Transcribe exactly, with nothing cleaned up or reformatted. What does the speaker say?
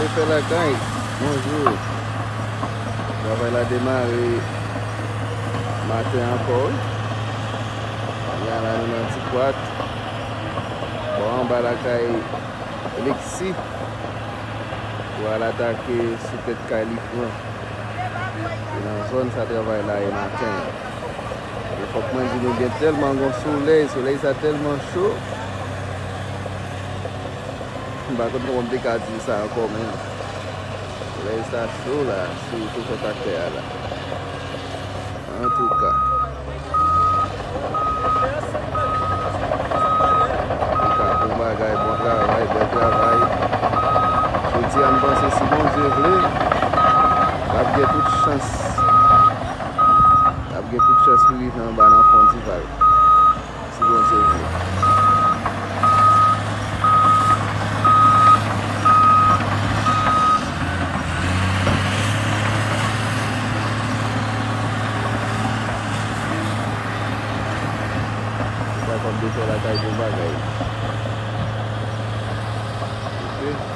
Fè lakay, bonjou. Travay la demare maten ankò, wi. Kounye a la, nou nan Ti Kwat, bò anba lakay Lexi, pou al atake sou tèt kay Lifran. Se nan zòn sa travay la ye maten an. E fòk mwen di nou, gen tèlman gon solèy, solèy sa tèlman cho. M pa konn kòman m te ka di sa ankò, men solèy sa cho la, sitou sou tèt a tè a la. Antouka. Antouka, bon bagay, bon travay, bèl travay. Jodi a, m panse, si Bondye vle, l ap gen tout chans. L ap gen tout chans pou rive anba nan fon Dival. Si Bondye vle. Sa k ap de fè lakay bon bagay. Ok.